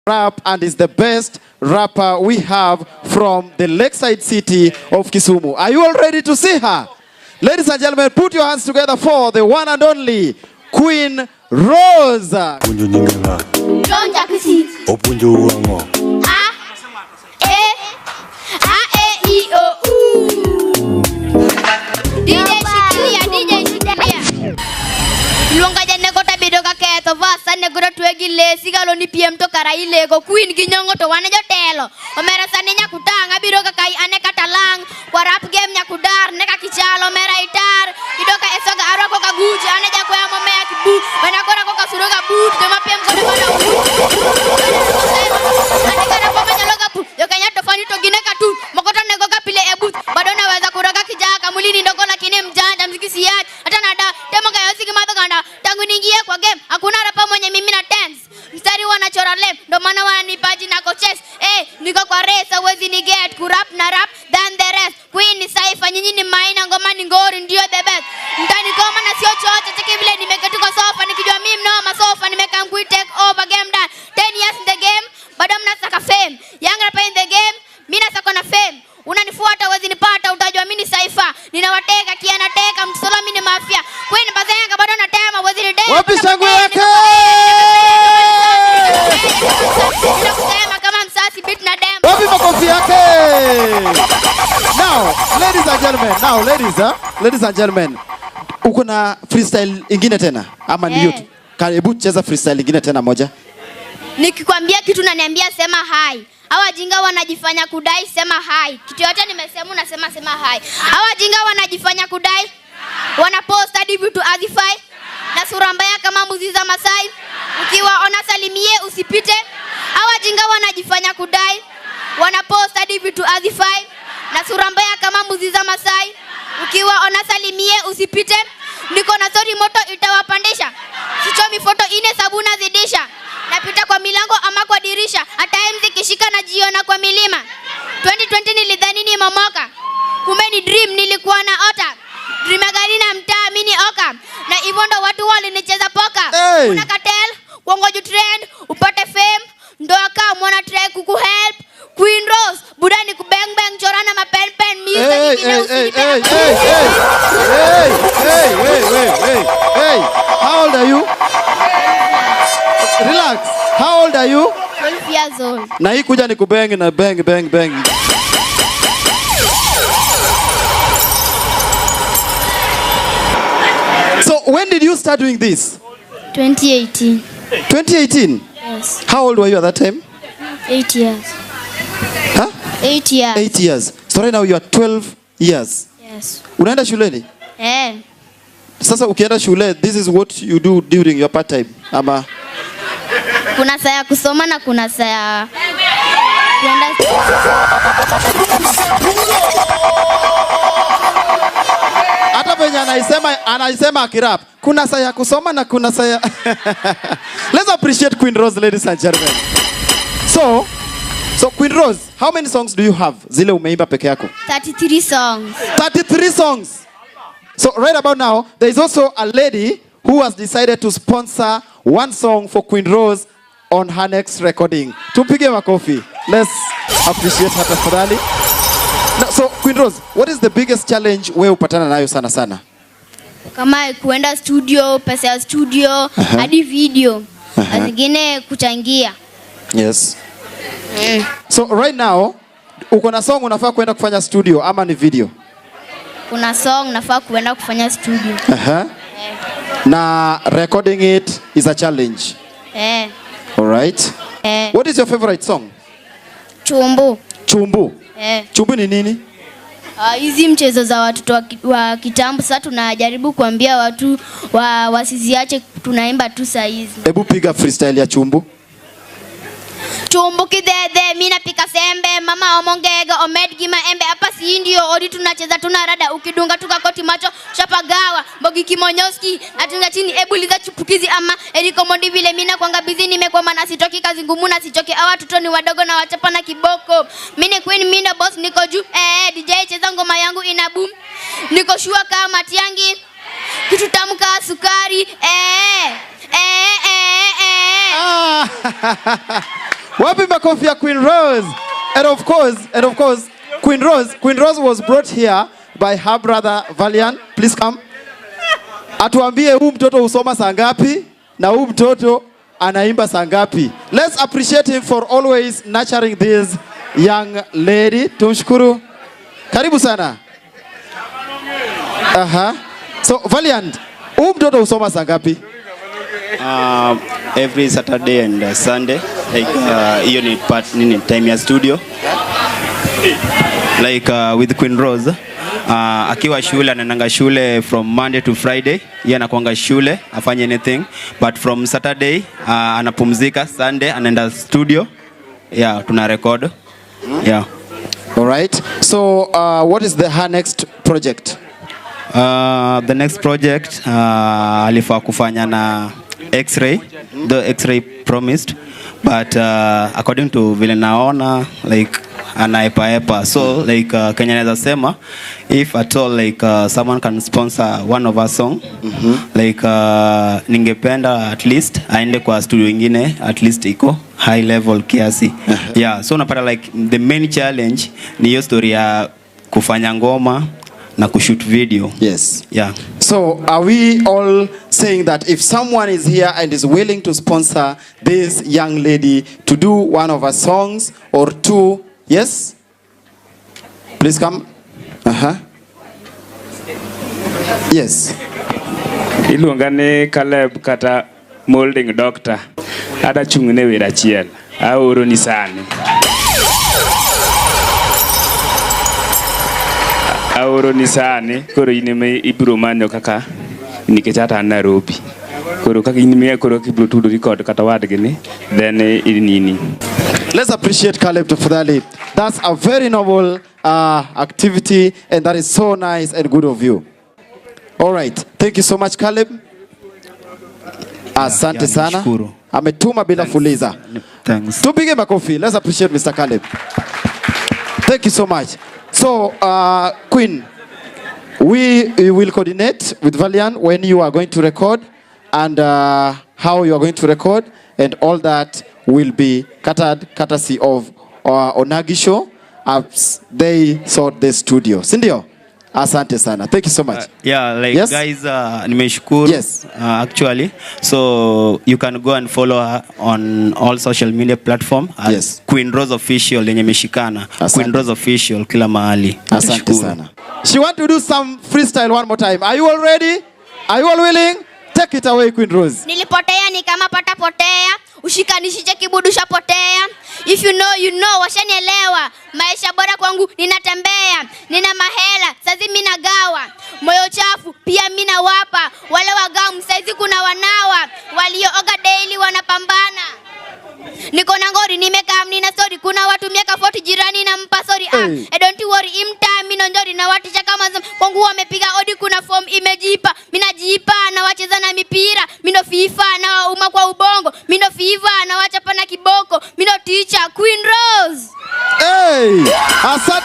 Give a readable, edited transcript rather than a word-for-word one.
Rap and is the best rapper we have from the lakeside city of Kisumu. Are you all ready to see her? Ladies and gentlemen, put your hands together for the one and only Queen Rose. Puonjo nyinge ng'a? John Jakisi. Opuonjou ang'o? A E A E I O U. DJ shikilia, DJ shikilia. Luonga janego tabedo ka ketho vas anego to twe gi lesi galo ni piem to kara ileko queen gi nyongo to wan e jotelo. Omera sani nyakutang' abiro ka kai ane kata lang' kwa rap game nyakudar ne kaka ichalo omera itar idoka e soga arwako ka Gucci ane jakwaya momeya kibu bana kora koka suro ga but joma piem kode bana Jokenya tofani to gine katu moko to nego ka pile e booth bado naweza kuroga kijaka mwili ni ndogo lakini mjanja mziki siachi hata nada temo kayosi kimadho ganda tangu niingie kwa game hakuna rapa mwenye mimi na tense mstari wanachora lem ndo maana wananipa jina coaches niko kwa race hawezi ni get kurap na rap than the rest. Queen ni cypher nyinyi ni maina ngoma ni ngori ndio the best mtanikoma na sio chocho cheki vile nimeketi kwa sofa nikijua mimi mnoma sofa nimekaa ngui take over game done 10 years in the game bado mnasaka fame young rapper in the game mimi nasaka na fame unanifuata huwezi nipata utajua mimi ni cypher ninawateka kianateka msolo mimi ni mafia Queen bazenga bado natema huwezi ni date. Wapi shangwe yake? Ninakusema kama msasi beat na demo. Wapi makofi yake? Now, ladies and gentlemen, now ladies, huh? Ladies and gentlemen, uko na freestyle ingine tena ama ni hiyo tu? Eh. Karibu cheza freestyle ingine tena moja. Nikikwambia kitu unaniambia sema hai. Hawa wajinga wanajifanya kudai sema hai. Kitu yote nimesema unasema sema hai. Hawa wajinga wanajifanya kudai. Wanapost hadi vitu hazifai. Na sura mbaya kama mbuzi za Masai. Ukiwaona salimie usipite. Hawa wajinga wanajifanya kudai. Wanapost hadi vitu hazifai. Na sura mbaya kama mbuzi za Masai. Ukiwaona salimie usipite. Niko na story moto itawapandisha. Sichomi foto ine sabuna zidisha. Napita kwa milango ama kwa dirisha. Hata zikishika na jiona kwa milima. 2020 nilidhani ni momoka. Kumbe ni dream nilikuwa na ota. Dream ya gari na mtaa mimi ni oka. Na hivyo ndo watu walinicheza poka. Hey! Kuna cartel, kuongoja trend, upate fame, ndo aka mwana try kukuhelp. Queen Rose, buda ni kubang bang chora na mapen pen music Hey, ingine hey, usinipe hey, na hey, hey, hey, hey, hey, hey, hey, hey. How old are you? Relax. How old are you? 12 years old. Na hii kuja ni kubang na bang bang bang. So when did you start doing this? 2018. 2018? Yes. How old were you at that time? 8 years. Huh? 8 years. 8 years. So right now you are 12 years. Yes. Unaenda shuleni? Eh. Sasa ukienda shule, this is what you do during your part time. Ama Kuna saa ya kusoma na kuna saa ya kuenda. Hata venye anaisema akirap. Kuna saa ya kusoma na kuna saa ya Let's appreciate Queen Rose, ladies and gentlemen. So Queen Rose, how many songs do you have? Zile umeimba peke yako? 33 songs. 33 songs. So right about now, there is also a lady who has decided to sponsor one song for Queen Rose on her next recording. Tumpige makofi. Let's appreciate her tafadhali. Now, so Queen Rose, what is the biggest challenge wewe upatana nayo sana sana? Kama kuenda studio, pesa ya studio, hadi video. Na zingine kuchangia. Yes. So right now, uko na song unafaa kuenda kufanya studio ama ni video? Kuna song nafaa kuenda kufanya studio. Na recording it is a challenge. All right. What is your favorite song? Chumbu. Chumbu. Chumbu ni nini? Hizi mchezo za watoto wa kitambo sasa tunajaribu kuambia watu wasiziache, tunaimba tu saa hizi. Hebu piga freestyle ya chumbu. Chumbu kidhedhe, mimi napika sembe, mama omongega, omed gi maembe, hapa si ndio odi tunacheza tuna rada, ukidunga tukakoti macho chapagawa, mbogi kimonyoski, natunga chini ebuli za chupukizi ama Eriko Mondi vile mimi nakuanga busy nimekwama na sitoki kazi ngumu na sichoki, hawa watoto ni wadogo na wachapa na kiboko. Mimi ni queen, mimi ndo boss, niko juu. DJ cheza ngoma yangu ina boom. Niko sure kama Matiang'i. Kitu tamu kama sukari. Wapi makofi ya Queen Rose? And of course, Queen Rose was brought here by her brother Valian. Please come. Atuambie huu mtoto husoma saa ngapi na huu mtoto anaimba saa ngapi. Let's appreciate him for always nurturing this young lady. Tumshukuru. Karibu sana. Aha. So Valiant, huu mtoto husoma saa ngapi? Every Saturday and Sunday, like hiyo ni part nini, time ya studio, like with Queen Rose, akiwa shule, anaendanga shule from Monday to Friday. Yeye anakuanga shule afanye anything, but from Saturday anapumzika, Sunday anaenda studio, yeah, tuna record, yeah. All right. So what is the her next project? The next project alifaa kufanya na X-ray, the X-ray promised, but according to vile naona, like anaepaepa, so like Kenya naweza sema, if at all like someone can sponsor one of our song, like ningependa at least aende kwa studio ingine, at least iko high level kiasi, yeah. So unapata like the main challenge ni hiyo story ya kufanya ngoma na kushoot video. Yeah. So are we all saying that if someone is here and is willing to sponsor this young lady to do one of her songs or two, yes? Please come. Yes. Iluonga ni Caleb kata Molding Doctor. Ada chung' ne wer achiel. Aoro ni sani. Aoro ni sani, koro in ema ibiro manyo kaka nikech ata an Nairobi. Koro kaka in ema koro ibiro tudori kod kata wadgi ni, then inini. Let's appreciate Caleb tafadhali. That's a very noble activity and that is so nice and good of you. All right. Thank you so much, Caleb. Asante Yeah, sana. nashukuru. Ametuma bila fuliza. Thanks. Tupige makofi. Let's appreciate Mr. Caleb. Thank you so much. So, Queen, we will coordinate with Valian when you are going to record and how you are going to record, and all that will be catered courtesy of Onagi Show as they sort the studio. Sindio? Asante sana. Thank you so much. Yeah, like Yes? guys, nimeshukuru. Yes. Actually, so you can go and follow her on all social media platform as Queen Rose Official, yenye imeshikana. Asante. Queen Rose Official kila mahali. Asante Nashukuru. Sana. She want to do some freestyle one more time. Are you all ready? Are you all willing? Take it away, Queen Rose. Nilipotea ni kama pata potea, ushikanishije kibudu shapotea. If you know, you know, washanielewa. Maisha bora kwangu ninatembea, nina mahela, saizi mimi nagawa. Moyo chafu pia mimi nawapa, wale wagamu saizi kuna wanawa, waliooga daily wanapambana. Niko na ngori nimekaa nina story, kuna watu miaka 40 jirani nampa sorry, ah. Hey. Eh, don't worry imta mimi njori na watisha kama kwangu wamepiga odi, kuna form imejipa, mimi najipa na wacheza na mipira, mimi ndo FIFA na wauma kwa ubongo, mimi ndo FIFA na wachapa na kiboko, mimi ndo teacher Queen Rose. Hey! Asante.